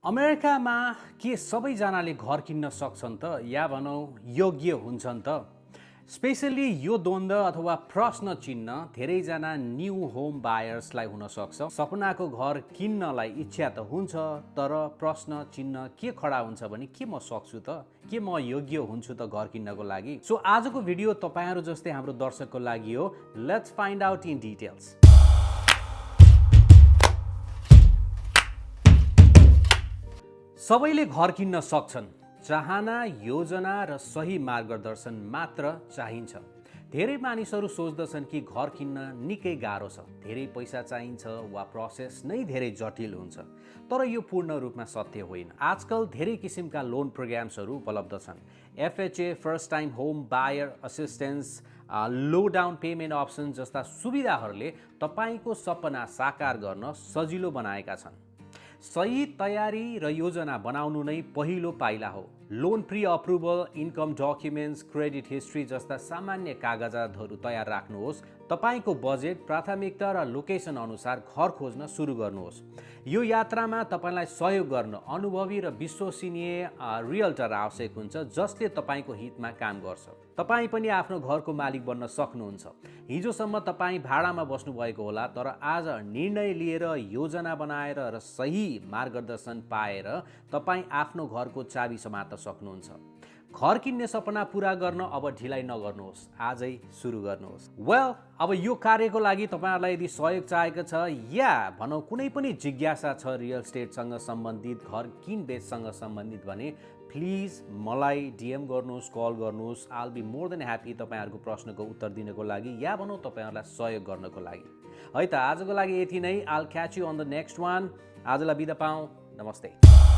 अमेरिकामा के सबैजनाले घर किन्न सक्छन् त या भनौँ योग्य हुन्छन् त? स्पेसली यो द्वन्द्व अथवा प्रश्न चिन्ह धेरैजना न्यू होम बायर्सलाई हुन सक्छ। सपनाको घर किन्नलाई इच्छा त हुन्छ, तर प्रश्न चिन्ह के खडा हुन्छ भने के म सक्छु त? के म योग्य हुन्छु त घर किन्नको लागि? सो आजको भिडियो तपाईहरू जस्तै हाम्रो दर्शकको लागि हो। Let's find out in details. सबैले घर किन्न सक्छन्। चाहना, योजना र सही मार्गदर्शन मात्र चाहिन्छ। धेरै मानिसहरू सोच्दछन् कि घर किन्न निकै गाह्रो छ, धेरै पैसा चाहिन्छ वा प्रोसेस नै धेरै जटिल हुन्छ। तर यो पूर्ण रूपमा सत्य होइन। आजकल धेरै किसिमका लोन प्रोग्राम्सहरू उपलब्ध छन्। FHA, first time home buyer assistance, low down payment option जस्ता सुविधाहरूले तपाईँको सपना साकार गर्न सजिलो बनाएका छन्। सही तयारी र योजना बनाउनु नै पहिलो पाइला हो। Loan pre approval, income documents, credit history जस्ता सामान्य कागजातहरू तयार राख्नुहोस्। तपाईँको बजेट, प्राथमिकता र लोकेसन अनुसार घर खोज्न सुरु गर्नुहोस्। यो यात्रामा तपाईँलाई सहयोग गर्न अनुभवी र विश्वसनीय रियल्टर आवश्यक हुन्छ, जसले तपाईँको हितमा काम गर्छ। तपाईँ पनि आफ्नो घरको मालिक बन्न सक्नुहुन्छ। हिजोसम्म तपाईँ भाडामा बस्नुभएको होला, तर आज निर्णय लिएर, योजना बनाएर र सही मार्गदर्शन पाएर तपाईँ आफ्नो घरको चाबी समात्न सक्नुहुन्छ। घर किन्ने सपना पूरा गर्न अब ढिलाइ नगर्नुहोस्, आजै सुरु गर्नुहोस्। अब यो कार्यको लागि तपाईहरुलाई यदि सहयोग चाहिएको छ या भनौँ कुनै पनि जिज्ञासा छ रियल स्टेटसँग सम्बन्धित, घर किनबेचसँग सम्बन्धित भने प्लिज मलाई DM गर्नुहोस्, कल गर्नुहोस्। I'll be more than happy तपाईहरुको प्रश्नको उत्तर दिनको लागि या भनौँ तपाईहरुलाई सहयोग गर्नको लागि। है त, आजको लागि यति नै। I'll catch you on the next one. आजलाई बिदा पाऊँ। नमस्ते।